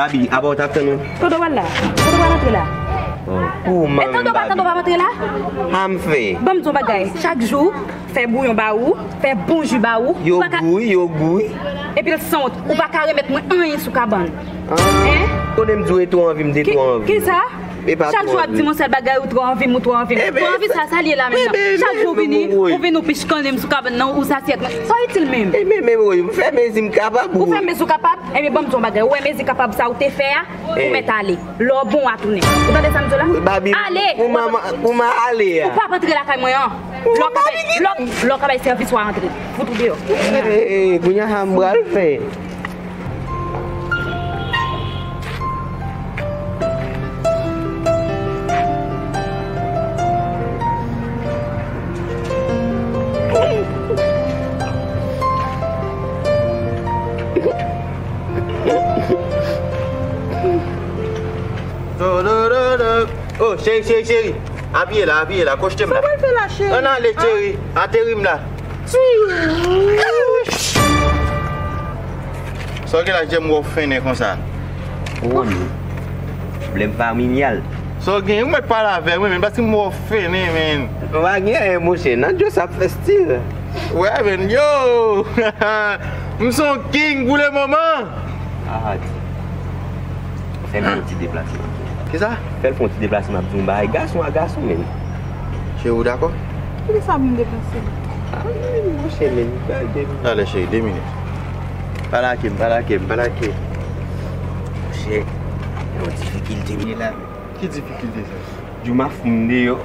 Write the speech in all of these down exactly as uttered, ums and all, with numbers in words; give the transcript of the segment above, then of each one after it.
Abi, apa w t ap tann ou? Tande w al la. Tande w al antre la. Oh. Pou manman. E tande w pa, tande w pa antre la? A m fè. Ban m di w bagay. Chak jou, fè bouyon ba ou, fè bon ji ba ou. Yo gou wi, yo gou wi. Epi l sanwont, ou pa ka remèt mwen anyen sou kabann. Hein? Konnen m di w e twò anvi m, m te twò anvi. Ki sa? Chak jou w ap di m yon sèl bagay, ou twò anvi m, ou twò anvi m. Twò anvi sa, sa l ye la menm nan? Chak jou w vini, ou vini, ou pichkannen m sou kabann nan, ou sou asyèt mwen. Sa w itil menm? Ebyen, men wi, m fè mezi m kapab. Ou fè mezi w kapab? Ebyen, ban m di w yon bagay. Ou wè mezi kapab sa ou te fè a, ou mèt ale. Lè w bon, w a tounen. Ou tande sa m di w la? Ale! Kouman, kouman ale a? Ou p ap antre lakay mwen an. Lè w ka bay, lè w, lè w ka bay sèvis, w a antre. Fout ou deyò. Kounye a sa m pral fè. Oh, cheri, cheri, cheri. Apiye la, apiye la, kochte m la. Sa w pral fè la, cheri? Ann ale, cheri. Ateri m la. Sa w gen la, Jèm, wè w fennen konsa? Ou konnen. Pwoblèm familyal. Sa w gen? Ou mèt pale avè mwen, men paske m wè w fennen, men. Ou pa gen anyen, monchè. Nan Djo sa ap fè stil. Wè, men, yo! M se yon king pou le moman. Arrête. Fè m yon ti deplase. Kisa? Fè l fè yon ti deplase, m ap di yon bagay. Gason a gason, men. Cheri, ou dakò? Poukisa pou m deplase? Ah, men, monchè, men, bagay. Talè, cheri, de minit. Pa lage m, pa lage m, pa lage m. Monchè, gen yon difikilte m ye la. Ki difikilte sa? Djuma fout m deyò.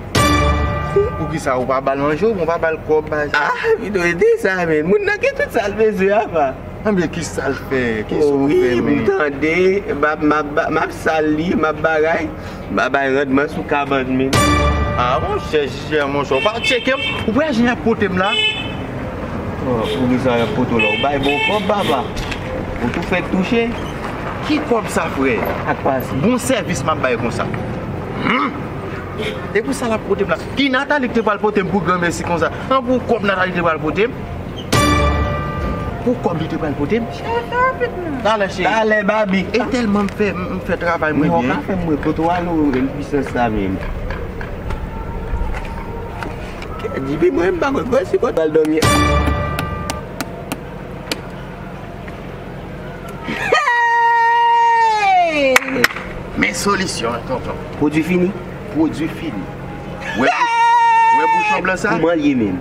Poukisa ou pa ba l manje, ou pa ba l kòb, bagay sa? Ah, Vito, e de sa, men. Moun nan gen tout sa l bezwen, apa. Anben, kisa l fè? Kisa w fè, men? Wi, m tande, m ap, m ap, m ap sal li, m ap bagay, m ap bay randman sou kabann, men. Ah, monchè, Jijè, monchè, ou pa tcheke m? Ou pa wè jan y ap pote m la? Oh, poukisa y ap pote w la? Ou bay bon kòb, papa. Ou tou fèk touche. Ki kòb sa, frè? Ak pase. Bon sèvis m ap bay konsa. Hmm. E pou sa l ap pote m la? Ki Nathalie ki te pral pote m pou granmèsi konsa? An pou kòb Nathalie te pral pote m? Pou kòb li te pral pote m? Cheri, fè rapid non. Talè, cheri. Talè, baby. E tèlman m fè, m, m fè travay mwen byen. Ou ka fè m wè kote w ale, w, l pwisans sa menm. Dipi mwen, m pa konn si kote w al dòmi. Men solisyon an, tonton. Pwodui fini? Pwodui fini. Wè bou-, wè bouchon blan sa? Kouman l ye menm?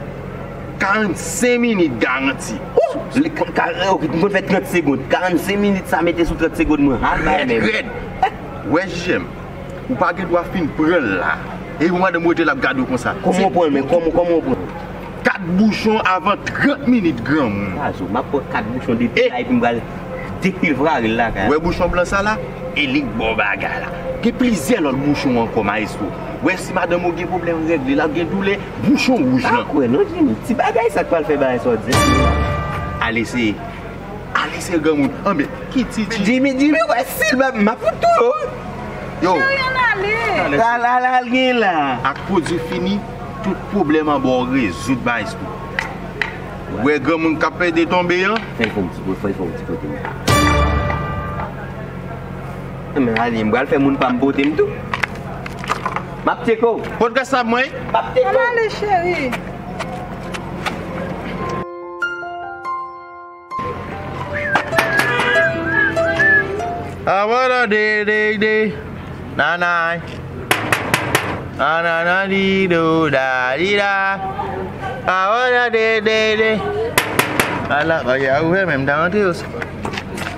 Karannsenk minit garanti. Ou! Li ka, ka, ok, m konn fè trant segonn. Karannsenk minit sa mete sou trant segonn mwen. Al bay menm. Rèd, rèd. Wè, Jijè m. Ou pa gen dwa fin pran l la. E yon madanm rete la ap gade w konsa. Kòman w pran l, men? Kòman, kòman w pran l? Kat bouchon avan trant minit, granmoun. Sa zo, m ap pran kat bouchon depi la, epi m pral depilvare l lakay la. Wè bouchon blan sa la? E li k ba w bagay la. Gen plizyè lòt bouchon ankò, mayestwo. Wè si madanm ou gen pwoblèm règ li, l ap gen doulè, bouchon wouj lan. Pa kwè non, Jimmy. Ti bagay sa k pral fè bagay sa w di a. Al eseye. Al eseye granmoun. Anben, ki ti, ti. Jimmy, Jimmy, wè si l ba m ap fout tou. Yo. Cheri, ann ale. Al, al, al gen la. Ak pwodui fini, tout pwoblèm anba w rezoud, mayestwo. Wè granmoun k ap pede tonbe an. Fè l fè yon ti pote, fè l fè yon ti pote. Men ale, m pral fè moun pa m pote m tou. M ap tcheke w. Pot gaz la mwen. M ap tcheke w. Ann ale, cheri. Awara de de de. Nanay. Ananadido dadida. Awara de de de. Ala, bagay a ouvè, men m ta rantre yo.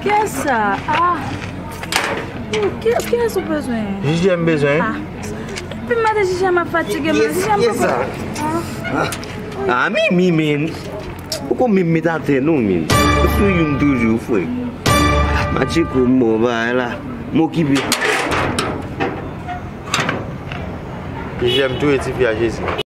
Kiyès sa? Ah. Ki, kiyès ou bezwen? Jijè m bezwen. Ah. Epi m mande Jijè m ap fatige m la. Jijè m poko. Ah. Ah, Mimi, men. Poko menm met atè non, men. Ou sou youn toujou, frè. Matcheko m bon bagay la. M okipe. Jijè m touye tifi a, Jezi.